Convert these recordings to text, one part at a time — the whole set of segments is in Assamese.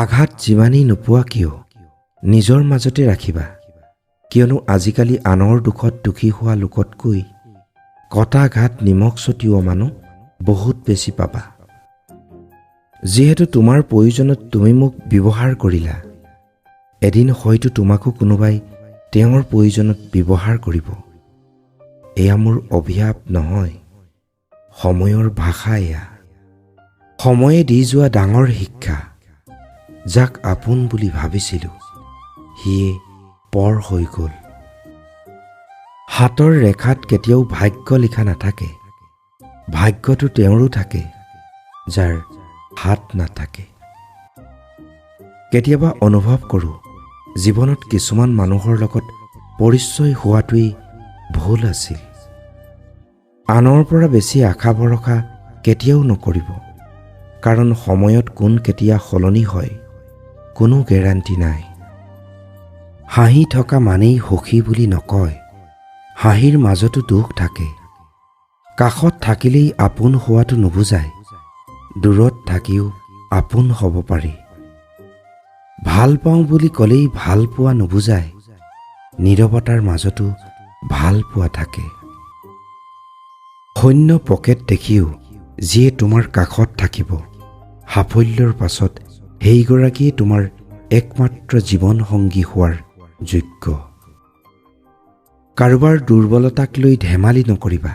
আঘাত যিমানেই নোপোৱা কিয়, নিজৰ মাজতে ৰাখিবা, কিয়নো আজিকালি আনৰ দুখত দুখী হোৱা লোকতকৈ কটা ঘাত নিমখ ছটিওৱা মানুহ বহুত বেছি পাবা। যিহেতু তোমাৰ প্ৰয়োজনত তুমি মোক ব্যৱহাৰ কৰিলা, এদিন হয়তো তোমাকো কোনোবাই তেওঁৰ প্ৰয়োজনত ব্যৱহাৰ কৰিব। এয়া মোৰ অভিশাপ নহয়, সময়ৰ ভাষা এয়া। সময়ে দি যোৱা ডাঙৰ শিক্ষা, যাক আপোন বুলি ভাবিছিলোঁ সিয়ে পৰ হৈ গ'ল। হাতৰ ৰেখাত কেতিয়াও ভাগ্য লিখা নাথাকে, ভাগ্যটো তেওঁৰো থাকে যাৰ হাত নাথাকে। কেতিয়াবা অনুভৱ কৰোঁ জীৱনত কিছুমান মানুহৰ লগত পৰিচয় হোৱাটোৱেই ভুল আছিল। আনৰ পৰা বেছি আশা ভৰসা কেতিয়াও নকৰিব, কাৰণ সময়ত কোন কেতিয়া সলনি হয় কোনো গেৰাণ্টি নাই। হাঁহি থকা মানেই সুখী বুলি নকয়, হাঁহিৰ মাজতো দুখ থাকে। কাষত থাকিলেই আপোন হোৱাটো নুবুজায়, দূৰত থাকিও আপোন হ'ব পাৰি। ভাল পাওঁ বুলি ক'লেই ভাল পোৱা নুবুজায়, নীৰৱতাৰ মাজতো ভাল পোৱা থাকে। শূন্য পকেট দেখিও যিয়ে তোমাৰ কাষত থাকিব, সাফল্যৰ পাছত সেইগৰাকীয়ে তোমাৰ একমাত্ৰ জীৱন সংগী হোৱাৰ যোগ্য। কাৰোবাৰ দুৰ্বলতাক লৈ ধেমালি নকৰিবা,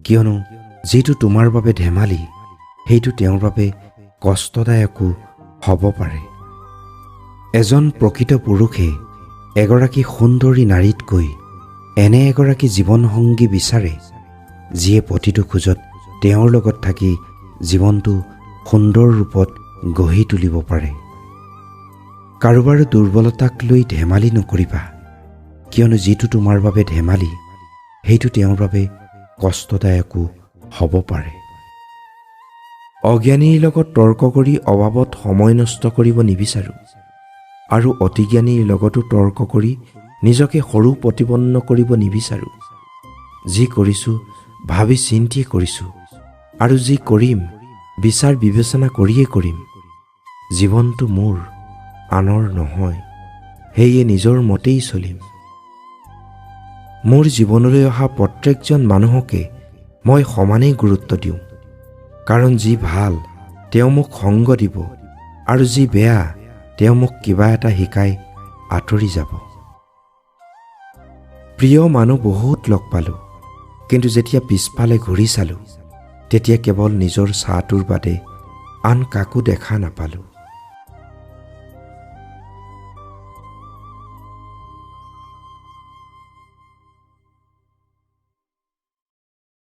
কিয়নো যিটো তোমাৰ বাবে ধেমালি সেইটো তেওঁৰ বাবে কষ্টদায়কো হ'ব পাৰে। এজন প্ৰকৃত পুৰুষে এগৰাকী সুন্দৰী নাৰীতকৈ এনে এগৰাকী জীৱনসংগী বিচাৰে যিয়ে প্ৰতিটো খোজত তেওঁৰ লগত থাকি জীৱনটো সুন্দৰ ৰূপত গঢ়ি তুলিব পাৰে। কাৰোবাৰ দুৰ্বলতাক লৈ ধেমালি নকৰিবা, কিয়নো যিটো তোমাৰ বাবে ধেমালি সেইটো তেওঁৰ বাবে কষ্টদায়কো হ'ব পাৰে। অজ্ঞানীৰ লগত তৰ্ক কৰি অবাবত সময় নষ্ট কৰিব নিবিচাৰোঁ, আৰু অতিজ্ঞানীৰ লগতো তৰ্ক কৰি নিজকে সৰু প্ৰতিপন্ন কৰিব নিবিচাৰোঁ। যি কৰিছোঁ ভাবি চিন্তিয়ে কৰিছোঁ, আৰু যি কৰিম বিচাৰ বিবেচনা কৰিয়ে কৰিম। জীৱনটো মোৰ, আনৰ নহয়, সেয়ে নিজৰ মতেই চলিম। মোৰ জীৱনলৈ অহা প্ৰত্যেকজন মানুহকে মই সমানেই গুৰুত্ব দিওঁ, কাৰণ যি ভাল তেওঁ মোক সংগ দিব, আৰু যি বেয়া তেওঁ মোক কিবা এটা শিকাই আঁতৰি যাব। প্ৰিয় মানুহ বহুত লগ পালোঁ, কিন্তু যেতিয়া পিছফালে ঘূৰি চালোঁ তেতিয়া কেৱল নিজৰ ছাঁটোৰ বাদে আন কাকো দেখা নাপালোঁ।